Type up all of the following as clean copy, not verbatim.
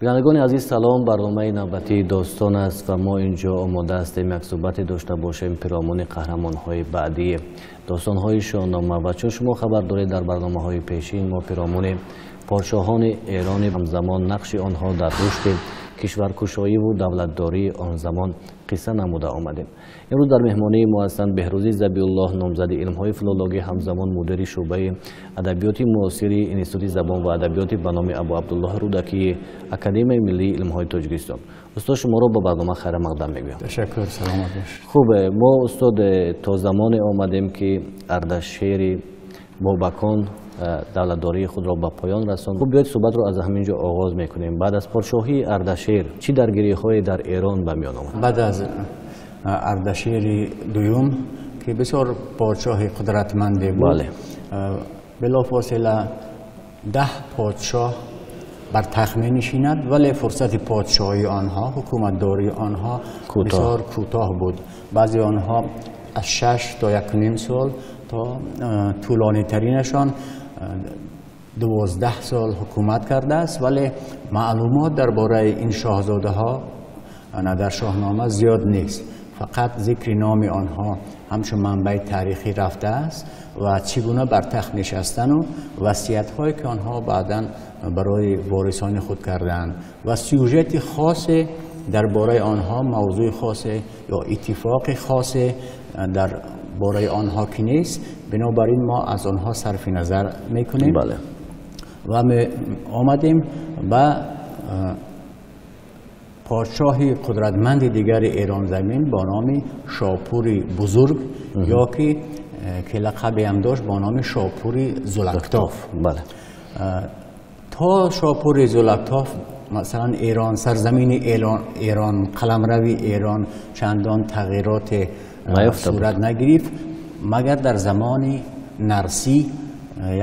Бинандагони азиз, салом. Барномаи навбатии достон аст ва мо инҷо омода ҳастем як суҳбате дошта бошем пиромуни қаҳрамонҳои баъдии достонҳои Шоҳнома. Ва чун шумо хабар доред, дар барномаҳои пешин мо пиромуни подшоҳони Эрони ҳамзамон, нақши онҳо дар рушди кишваркушоиву давлатдории он замон қисса намуда омадем. Имрӯз дар меҳмонии мо ҳастанд Беҳрӯзӣ Забиуллоҳ, номзади илмҳои филологӣ, ҳамзамон мудири шӯъбаи адабиёти муосири Институти забон ва адабиёти ба номи Абу Абдуллоҳ Рӯдакии Академияи миллии илмҳои Тоҷикистон. Устод, шуморо ба барнома хайрамақдам мегӯям. Ташаккур, саломат бош. Хуб, мо, устод, то замоне омадем, ки Ардашери Бобакон давлатдории худро ба поён расонд. Хуб, биёед, суҳбатро аз ҳамин ҷо оғоз мекунем. Баъд аз подшоҳии Ардашер чӣ даргириҳое дар Эрон ба миён омад? Баъд аз Ардашери дуюм, ки бисёр подшоҳи қудратманде буд, билофосила 10 подшоҳ бар тахт менишинад, вале фурсати подшоҳии онҳо, ҳукуматдории онҳо бисёр кӯтоҳ буд. Баъзе онҳо аз 6 то 1.5 сол, то тӯлонитаринашон 12 сол ҳукумат кардааст. Вале маълумот дар бораи ин шоҳзодаҳо дар Шоҳнома зиёд нест. Фақат зикри номи онҳо ҳамчун манбаи таърихӣ рафтааст ва чӣ гуна бар тахт нишастану васиятҳое, ки онҳо баъдан барои ворисони худ кардаанд, ва сюжети хосе дар бораи онҳо, мавзӯи хосе ё иттифоқи хосе дар бораи онҳо ки нест, бинобар ин мо аз онҳо сарфи назар мекунем ва омадем ба подшоҳи қудратманди дигари Эронзамин бо номи Шопури Бузург, ё ки лақабе ҳам дошт бо номи Шопури Зулактоф. То Шопури Зулактоф, масалан, Эрон, сарзамини Эрон, қаламрави Эрон чандон тағйироте сурат нагирифт, магар дар замони Нарсӣ,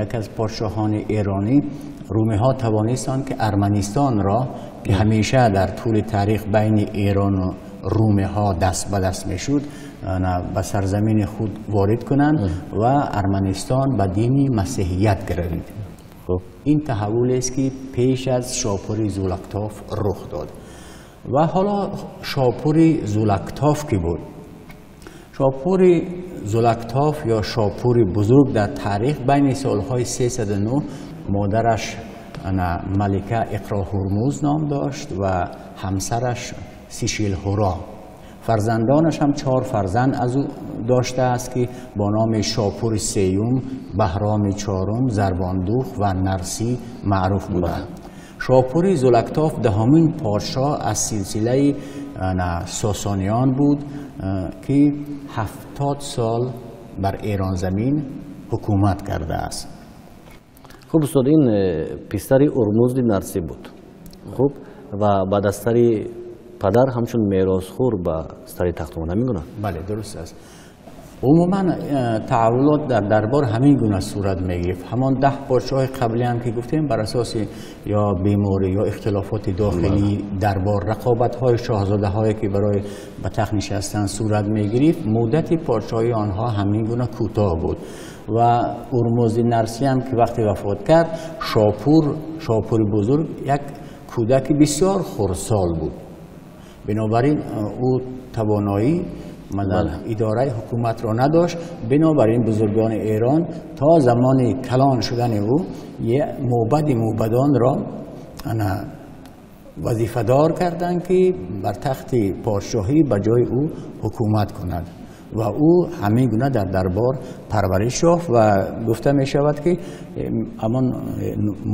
яке аз подшоҳони эронӣ, румиҳо тавонистанд, ки Арманистонро, ки ҳамеша дар тӯли таърих байни Эрону румиҳо даст ба даст мешуд, ба сарзамини худ ворид кунанд ва Арманистон ба дини масеҳият гравид. Ин таҳаввулест, ки пеш аз Шопури Зулактоф рух дод. Ва ҳоло Шопури Зулактоф ки буд? Шопури Зулактоф ё Шопури Бузург дар таърих байни солҳои 309, модараш малика Иқро Ҳурмуз ном дошт ва ҳамсараш Сишилҳуро. Фарзандонаш ҳам чор фарзанд аз ӯ доштааст, ки бо номи Шопури Сеюм, Баҳроми Чорум, Зарбондух ва Нарсӣ маъруф буданд. Шопури Зулактоф 10-умин подшоҳ аз силсилаи Сосониён буд, ки 70 сол бар Эронзамин ҳукумат кардааст. Хуб, устод, ин писари Урмузди Нарсӣ буд. Хуб, ва баъд аз сари падар ҳамчун меросхӯр ба сари тахт омад, ҳамин гуна? Бале, дуруст аст. Умуман таҳаввулот дар дарбор ҳамин гуна сурат мегирифт. Ҳамон 10 подшоҳи қаблӣ ҳам, ки гуфтем, бар асоси ё беморӣ ё ихтилофоти дохилии дарбор, рақобатҳои шоҳзодаҳое, ки барои ба тахт нишастан сурат мегирифт, муддати подшоҳии онҳо ҳамин гуна кӯтоҳ буд. Ва Урмузди Нарсӣ ҳам, ки вақте вафот кард, Шопур, Шопури Бузург, як кӯдаки бисёр хурдсол буд. Бинобар ин ӯ тавоноӣ идораи ҳукуматро надошт. Бинобар ин бузургони Эрон то замони калон шудани ӯ мӯбади мӯбадонро вазифадор карданд, ки бар тахти подшоҳӣ ба ҷои ӯ ҳукумат кунад, ва ӯ ҳамин гуна дар дарбор парвариш ёфт. Ва гуфта мешавад, ки ҳамон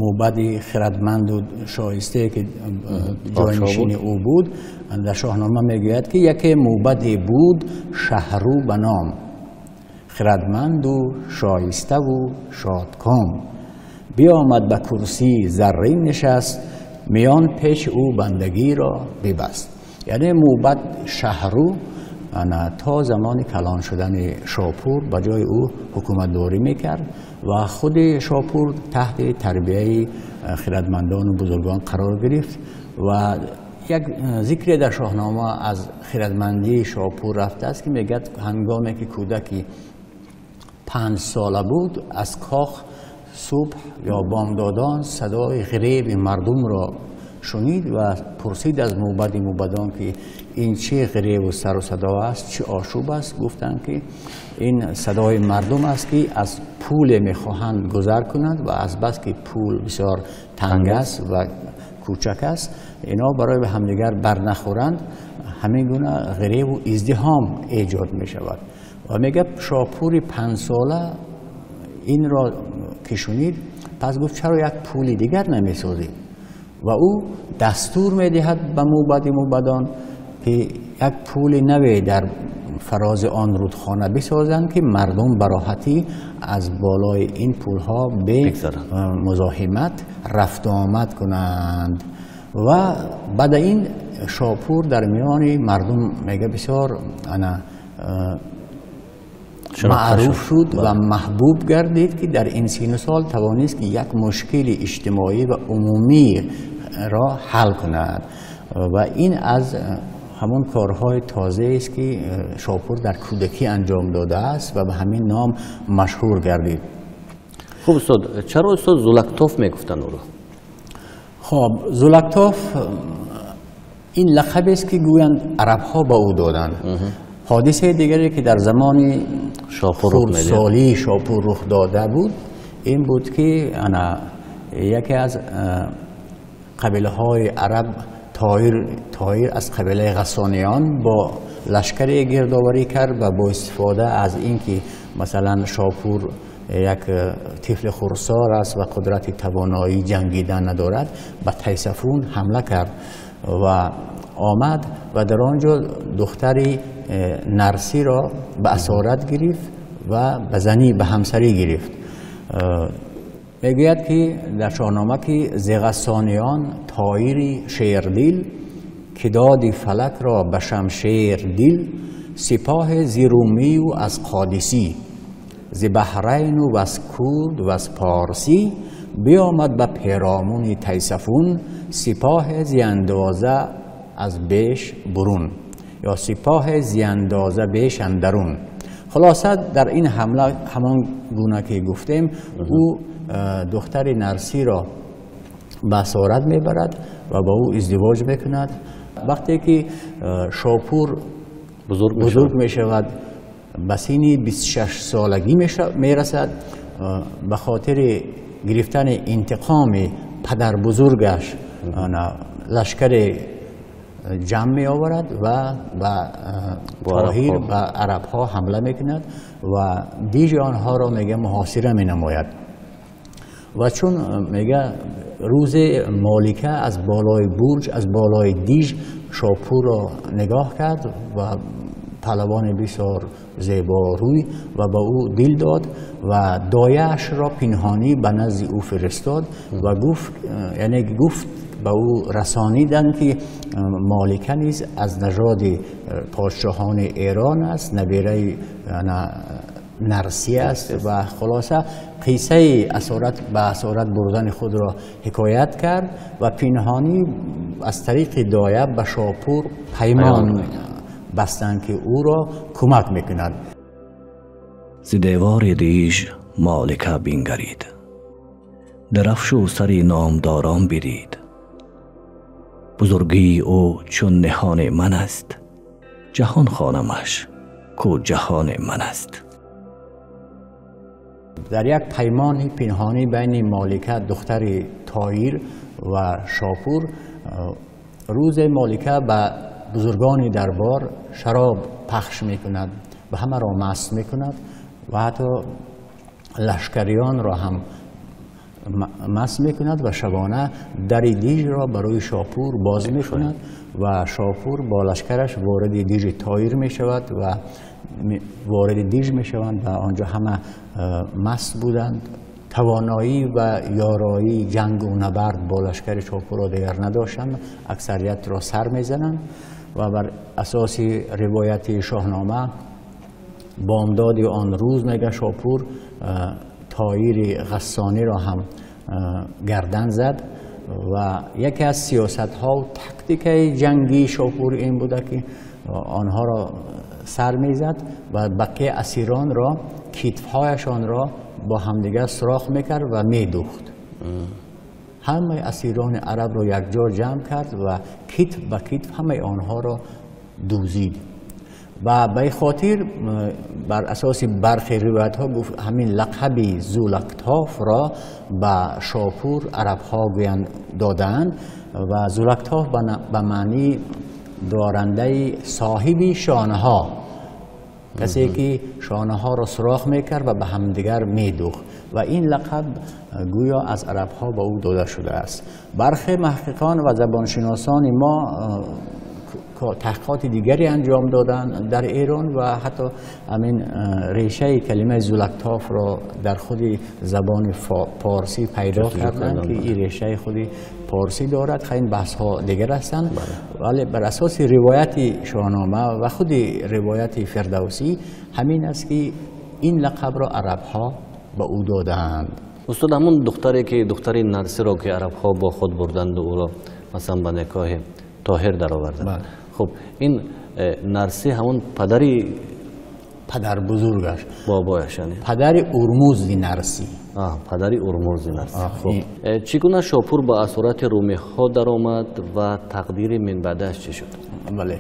мӯбади хирадманду шоистае, ки ҷойнишини ӯ буд, дар Шоҳнома мегӯяд, ки яке мӯбаде буд Шаҳрӯ ба ном, хирадманду шоиставу шодком, биомад, ба курсии заррин нишаст, миён пеши ӯ бандагиро бибаст. Яъне мӯбад Шаҳрӯ то замони калон шудани Шопур ба ҷои ӯ ҳукуматдорӣ мекард ва худи Шопур таҳти тарбияи хирадмандону бузургон қарор гирифт. Ва як зикре дар Шоҳнома аз хирадмандии Шопур рафтааст, ки мегӯяд, ҳангоме ки кӯдаки 5 сола буд, аз кох субҳ ё бомдодон садои ғиреби мардумро шунид ва пурсид аз мӯбади мӯбадон ки ин чӣ ғиреву сару садо аст, чӣ ошӯб аст. Гуфтанд ки ин садои мардум аст ки аз пуле мехоҳанд гузар кунанд ва аз бас ки пул бисёр танг аст ва кӯчак аст, ино барои ба ҳамдигар барнахӯранд, ҳамин гуна ғиреву издиҳом эҷод мешавад. Ва мегӯяд Шопури 5 сола инро ки шунид, пас гуфт чаро як пули дигар намесозем? Ва ӯ дастур медиҳад ба мӯбади мӯбадон ки як пули наве дар фарози он рудхона бисозанд ки мардум ба роҳатӣ аз болои ин пулҳо бе музоҳимат рафту омад кунанд. Ва баъд ин Шопур дар миёни мардум мега бисёр ана маъруф шуд ва маҳбуб гардид, ки дар ин сину сол тавонист ки як мушкили иҷтимоӣ ва умумиро ҳал кунад. Ва ин аз ҳамон корҳои тозаест ки Шопур дар кӯдакӣ анҷом додааст ва ба ҳамин ном машҳур гардид. Хуб, устод, чаро, устод, Зулактоф мегуфтанд ӯро? Хоб, Зулактоф ин лақабест ки гӯянд арабҳо ба ӯ доданд. Ҳодисаи дигаре ки дар замони хурдсолии Шопур рух дода буд, ин буд ки ана яке аз қабилаҳои араб, Тоир аз қабилаи Ғассониён, бо лашкаре гирдоварӣ кард ва бо истифода аз ин ки масалан Шопур як тифли хурдсол аст ва қудрати тавоноии ҷангидан надорад, ба Тайсафун ҳамла кард ва омад ва дар он ҷо духтари Нарсиро ба асорат гирифт ва ба занӣ, ба ҳамсарӣ гирифт. Мегӯяд ки дар Шоҳнома ки зи Ғассониён Тоири шердил, ки доди фалакро ба шамшер дил, сипоҳе зи румию аз қодисӣ, зи Баҳрайну ваз курд ваз порсӣ, биомад ба перомуни Тайсафун, сипоҳе зи андоза аз беш бурун ё сипоҳе зи андоза беш андарун. Хулоса, дар ин ҳамла, ҳамон гуна ки гуфтем, ӯ духтари Нарсиро ба асорат мебарад ва ба ӯ издивоҷ мекунад. Вақте ки Шопур бузург мешавад, ба синни 26 солагӣ мерасад, ба хотири гирифтани интиқоми падарбузургаш лашкаре ҷамъ меоварад ва ба Тоҳир, ба арабҳо ҳамла мекунад ва дижи онҳоро, мега, муҳосира менамояд. Ва чун, мега, рӯзе Молика аз болои бурҷ, аз болои диж Шопурро нигоҳ кард ва паҳлавони бисёр зеборӯй, ва ба ӯ дил дод ва дояашро пинҳонӣ ба назди ӯ фиристод ва гуфт, яъне гуфт, ба ӯ расониданд ки Молика низ аз нажоди подшоҳони Эрон аст, набераи Нарсӣ аст. Ва хулоса, қиссаи асорат, ба асорат бурдани худро ҳикоят кард ва пинҳонӣ аз тариқи доя ба Шопур паймон бастанд ки ӯро кӯмак мекунад. Зи девори диж Молика бингарид, дарафшу сари номдорон бидид. Бузургии ӯ чун ниҳони ман аст, ҷаҳон хонамаш ку ҷаҳони ман аст. Дар як паймони пинҳонӣ байни Молика, духтари Тоир, ва Шопур, рӯзе Молика ба бузургони дарбор шароб пахш мекунад ва ҳамаро маст мекунад ва ҳатто лашкариёнро ҳам маст мекунад ва шабона дари дижро барои Шопур боз мекунад ва Шопур бо лашкараш вориди дижи Тоир мешавад ва вориди диж мешаванд ва онҷо ҳама маст буданд, тавоноӣ ва ёроии ҷангу набард бо лашкари Шопурро дигар надоштанд, аксариятро сар мезананд. Ва бар асоси ривояти Шоҳнома, бомдоди он рӯз, мега, Шопур Тоири Ғассониро ҳам гардан зад. Ва яке аз сиёсатҳо, тактикаи ҷангии Шопур ин буда ки онҳоро сар мезад ва бақия асиронро китфҳояшонро бо ҳамдигар сурох мекард ва медухт. ҳамаи асирони арабро якҷо ҷамъ кард ва китф ба китф ҳамаи онҳоро дӯзид. Ва ба ин хотир бар асоси бархе ривоятҳо гуфт ҳамин лақаби Зулактофро ба Шопур арабҳо гӯянд додаанд ва Зулактоф ба маънии дорандаи соҳиби шонаҳо, касе ки шонаҳоро сурох мекард ва ба ҳамдигар медӯхт ва ин лақаб гӯё аз арабҳо ба ӯ дода шудааст. Бархе муҳаққиқон ва забоншиносони мо таҳқиқоти дигаре анҷом доданд дар Эрон ва ҳатто ҳамин решаи калимаи Зулактофро дар худи забони форсӣ пайдо карданд ки ин решаи худи форсӣ дорад. Ин баҳсҳо дигар ҳастанд, вале бар асоси ривояти Шоҳнома ва худи ривояти Фирдавсӣ ҳамин аст ки ин лақабро арабҳо ба ӯ додаанд. Устод, ҳамон духтаре ки духтари Нарсиро ки арабҳо бо худ бурданд ва ӯро масалан ба никоҳи Тоҳир дароварданд, хуб ин Нарси ҳамон падари падарбузургаш, бобояш, яъне падари Урмузди Нарсӣ. Падари Урмузди Нарсӣ. Хуб, чӣ гуна Шопур ба асорати румиҳо даромад ва тақдири минбаъдааш чӣ шуд? Бале,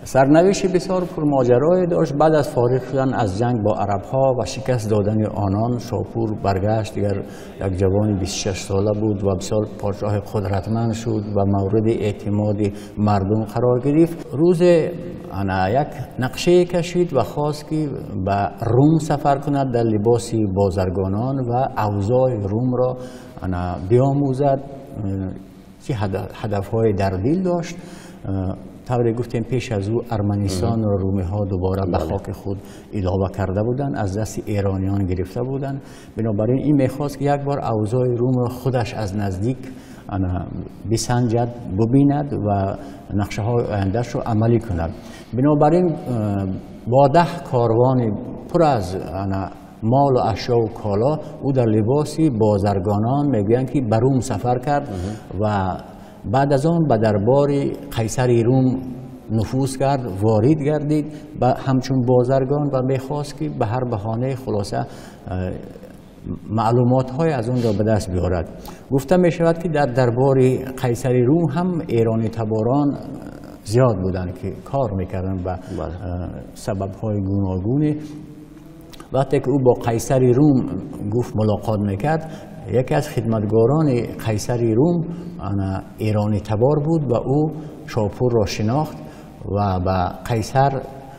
сарнавишти бисёр пурмоҷарое дошт. Баъд аз фориғ шудан аз ҷанг бо арабҳо ва шикаст додани онон, Шопур баргашт. Дигар як ҷавони 26 сола буд ва бисёр подшоҳи қудратманд шуд ва мавриди эътимоди мардум қарор гирифт. Рӯзе як нақшае кашид ва хост ки ба Рум сафар кунад дар либоси бозаргонон ва авзои Румро биомӯзад, чӣ ҳадафҳое дар дил дошт. Тавре гуфтем, пеш аз ӯ Арманистонро румиҳо дубора ба хоки худ илова карда буданд, аз дасти эрониён гирифта буданд. Бинобар ин ин мехост ки як бор авзои Румро худаш аз наздик бисанҷад, бубинад ва нақшаҳои ояндаашро амалӣ кунад. Бинобар ин бо 10 корвони пур аз мол ва ашёву коло ӯ дар либоси бозаргонон мегӯянд ки ба Рум сафар кард ва баъд аз он ба дарбори қайсари Рум нуфуз кард, ворид гардид ҳамчун бозаргон ва мехост ки ба ҳар баҳонаи хулоса маълумотҳое аз он ро ба даст биёрад. Гуфта мешавад ки дар дарбори қайсари Рум ҳам эронӣ таборон зиёд буданд ки кор мекарданд ба сабабҳои гуногуне. Вақте ки ӯ бо қайсари Рум гуфт мулоқот мекард, яке аз хидматгорони қайсари Рум эронӣ табор буд ва ӯ Шопурро шинохт ва ба қайсар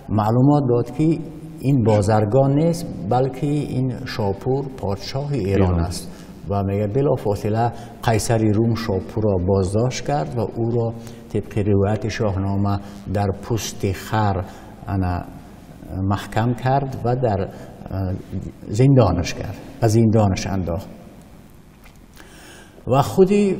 маълумот дод ки ин бозаргон нест, балки ин Шопур подшоҳи Эрон аст. Ва мегӯяд билофосила қайсари Рум Шопурро боздошт кард ва ӯро тибқи ривояти Шоҳнома дар пусти хар маҳкам кард ва дар зиндонаш кард, ба зиндонаш андохт. Ва худи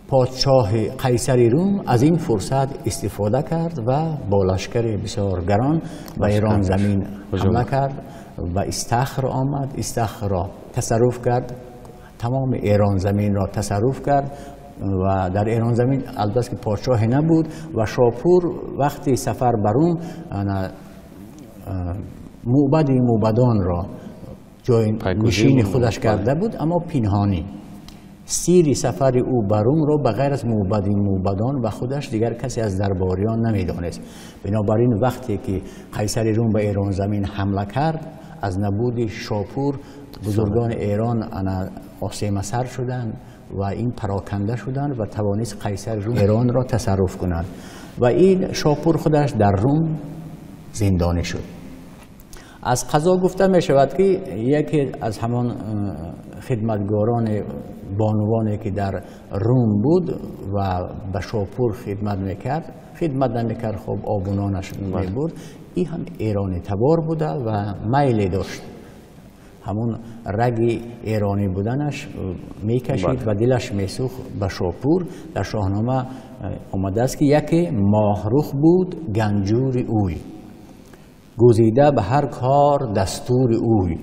подшоҳи қайсари Рум аз ин фурсат истифода кард ва бо лашкари бисёр гарон ба Эрон замин ҳамла кард, ба Истахр омад, Истахрро тасарруф кард, тамоми Эрон заминро тасарруф кард ва дар Эрон замин албатта ки подшоҳе набуд ва Шопур вақти сафар ба Рум мӯбади мӯбадонро ҷои нишини худаш карда буд, аммо пинҳонӣ. Сири сафари ӯ ба Румро ба ғайр аз мӯбади мӯбадон ва худаш дигар касе аз дарбориён намедонист. Бинобар ин вақте ки қайсари Рум ба Эрон замин ҳамла кард, аз набуди Шопур бузургони Эрон осемасар шуданд ва ин пароканда шуданд ва тавонист қайсари Рум Эронро тасарруф кунад. Ва ин Шопур худаш дар Рум зиндонӣ шуд. Аз қазо гуфта мешавад ки яке аз ҳамон хидматгорони бонувоне ки дар Рум буд ва ба Шопур хидмат мекард, хидмат намекард, хуб обунонаш мебурд, ин ҳам эронӣ табор буда ва майле дошт. Ҳамон раги эронӣ буданаш мекашид ва дилаш месӯхт ба Шопур. Дар Шоҳнома омадааст ки яке моҳрух буд ганҷури ӯй, гузида ба ҳар кор дастури ӯй,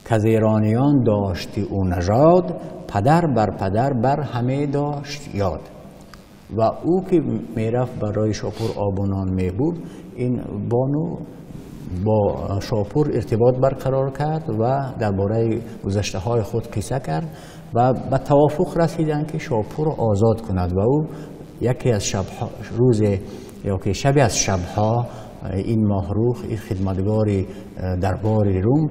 каз эрониён дошти ӯ нажод, падар бар падар бар ҳаме дошт ёд. Ва ӯ ки мерафт барои Шопур обунон мебурд, ин бону با شاپور ارتباط برقرار کرد و درباره گذشته‌های خود قصه کرد و به توافق رسیدند که شاپور را آزاد کند و او یکی از شبها روز یا که شبی از شبها این ماهروخ، این خدمتگار دربار روم،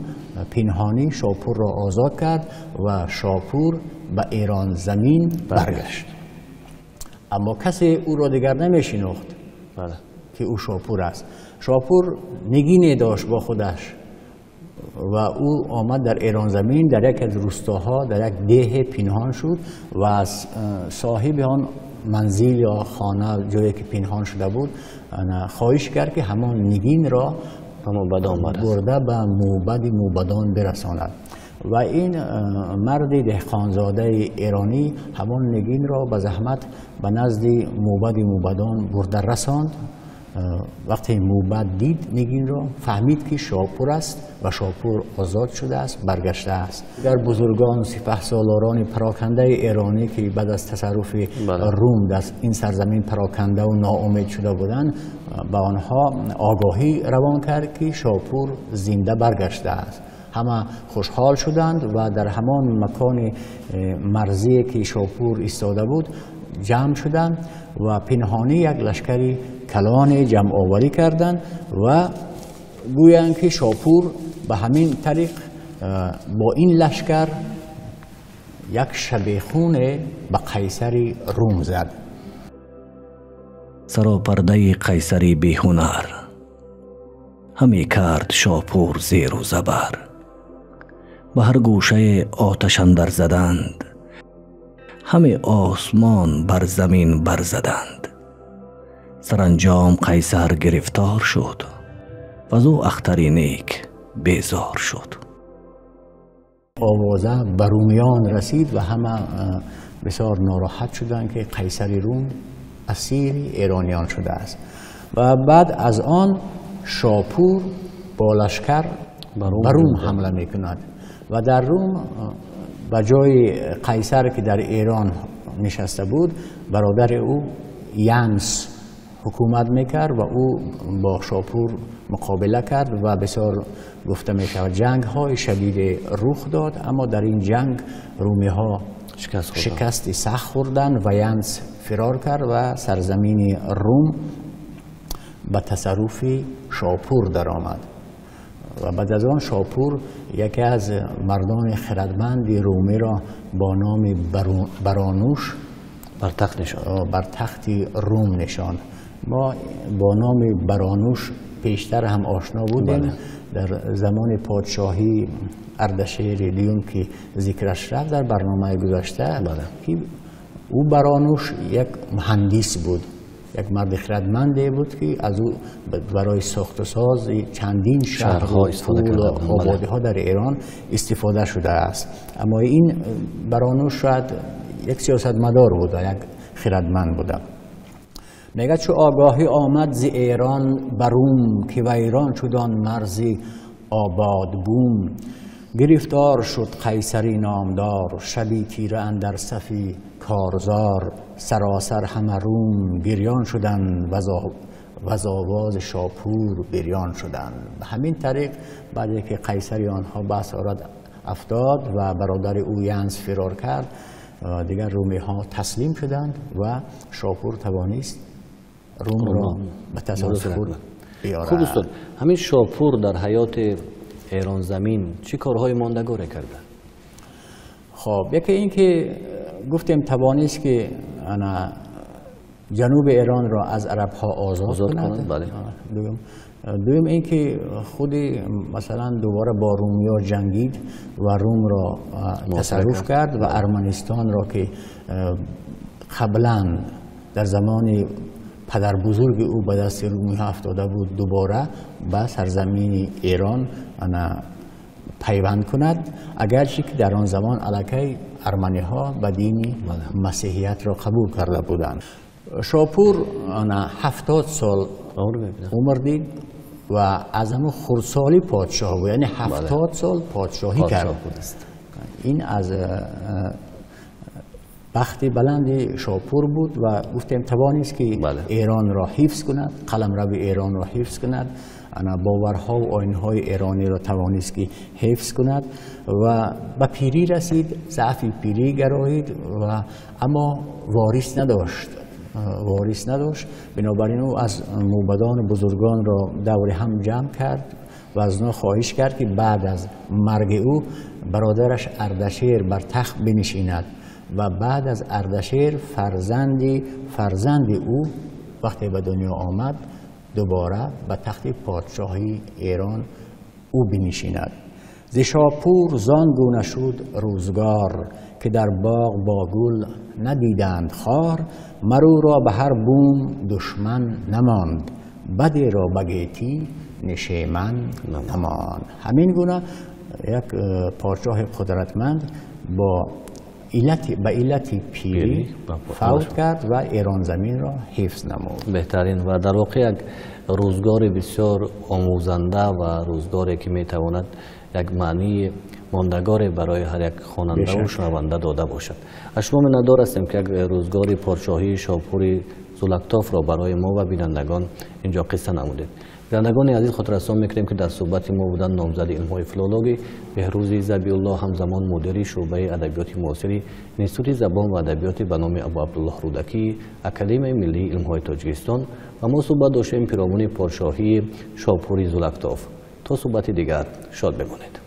پنهانی شاپور را آزاد کرد و شاپور به ایران زمین برگشت. اما کسی او را دیگر نمیشناخت که او شاپور است. شاپور نگینی داشت با خودش و او آمد در ایران زمین، در یک از روستاها، در یک ده پنهان شد و از صاحب آن منزل یا خانه، جایی که پنهان شده بود، خواهش کرد که همان نگین را برده به موبد موبدان برساند. و این مرد دهقانزاده ایرانی همان نگین را به زحمت به نزد موبد موبدان برده رساند. وقتی موبد دید نگین را، فهمید که شاپور است و شاپور آزاد شده است، برگشته است. در بزرگان سپهسالاران پراکنده ایرانی که بعد از تصرف روم در این سرزمین پراکنده و ناامید شده بودند، به آنها آگاهی روان کرد که شاپور زنده برگشته است. همه خوشحال شدند و در همان مکان مرزی که شاپور ایستاده بود جمع شدند و پنهانی یک لشکری کلان جمع آوری کردند و گویند که شاپور به همین طریق با این لشکر یک شبیخون به قیصر روم زد. سراپرده قیصری بیهنر، همی کرد شاپور زیر و زبر. به هر گوشه آتش اندر زدند، همه آسمان بر زمین برزدند. سرانجام قیصر گرفتار شد و از او اختری نیک بیزار شد. آوازه به رومیان رسید و همه بسیار ناراحت شدند که قیصر روم اسیر ایرانیان شده است. و بعد از آن شاپور با لشکر به روم حمله میکند و در روم به جای قیصر که در ایران نشسته بود، برادر او ینس حکومت میکرد و او با شاپور مقابله کرد و بسیار گفته میشود جنگ های شدید رخ داد. اما در این جنگ رومی ها شکست سخت خوردند و ینس فرار کرد و سرزمین روم به تصرف شاپور درآمد. و بعد از آن شاپور یکی از مردان خردمند رومی را با نام برانوش بر تخت روم نشاند. ما با نام برانوش پیشتر هم آشنا بودیم. بله. در زمان پادشاهی اردشیر دوم که ذکرش رفت در برنامه گذشته. بله. که او برانوش یک مهندس بود، یک مرد خردمندی بود که از او برای ساخت و ساز چندین شهرها و آبادی‌ها در ایران استفاده شده است. اما این برانوش شاید یک سیاستمدار بود و یک خردمند بوده. میگه چو آگاهی آمد ز ایران بروم، که ویران شد آن مرزی آباد بوم. گرفتار شد قیصری نامدار، شبی تیره اندر صفی کارزار. سراسر همه روم گریان شدند، و آواز شاپور بریان شدند. به همین طریق بعد که قیصری آنها به اسارت افتاد و برادر او ینس فرار کرد، دیگر رومی ها تسلیم شدند و شاپور توانست روم را به تصرف خود بیارد. خوب استاد، همین شاپور در حیات ایران زمین چه کارهای ماندگار کرده؟ خب یکی این که گفتیم توانست که جنوب ایران را از عرب ها آزاد کند. بله. دوم این که خود مثلا دوباره با رومیا جنگید و روم را تصرف کرد و ارمنستان را که قبلا در زمان پدر بزرگ او به دست رومی ها افتاده بود، دوباره به سرزمین ایران پیوند کند، اگرچه که در آن زمان علیه ارمنی ها به دین مسیحیت را قبول کرده بودند. شاپور 70 سال عمر دید و از همون خردسالی پادشاه بود، یعنی 70 سال پادشاهی کرد. این از بخت بلند شاپور بود و گفتیم توانست که ایران را حفظ کند، قلمرو ایران را حفظ کند، باورها و آیین‌های ایرانی را توانست که حفظ کند و به پیری رسید، ضعف پیری گرایید و اما وارث نداشت، وارث نداشت. بنابراین او از موبدان بزرگان را دور هم جمع کرد و از آنها خواهش کرد که بعد از مرگ او برادرش اردشیر بر تخت بنشیند و بعد از اردشیر فرزند او وقتی به دنیا آمد دوباره به تخت پادشاهی ایران او بنشیند. ز شاپور زان گونه شد روزگار که در باغ با گل ندیدند خار. مرو را به هر بوم دشمن نماند، بدی را به گیتی نشیمن نماند. همین گونه یک پادشاه قدرتمند با به علت پیری فوت کرد و ایران زمین را حفظ نمود. بهترین و در واقع یک روزگار بسیار آموزنده و روزگاری که میتواند یک معنی ماندگار برای هر یک خواننده و شنونده داده باشد. از شما منتظر هستیم که یک روزگار پادشاهی شاپور زولکتاف را برای ما و بینندگان اینجا قصه نمودید. بینندگان عزیز، خاطررسان میکنیم که در صحبت ما بودن نامزد علم‌های فیلولوژی بهروز ذبیح‌الله، همزمان مدیر شعبه ادبیات معاصر انستیتوت زبان و ادبیات به نام ابوعبدالله رودکی اکادمی ملی علم‌های تاجیکستان و ما صحبت داشتیم پیرامون پادشاهی شاپور زولکتاف. تا صحبت دیگر شاد بمانید.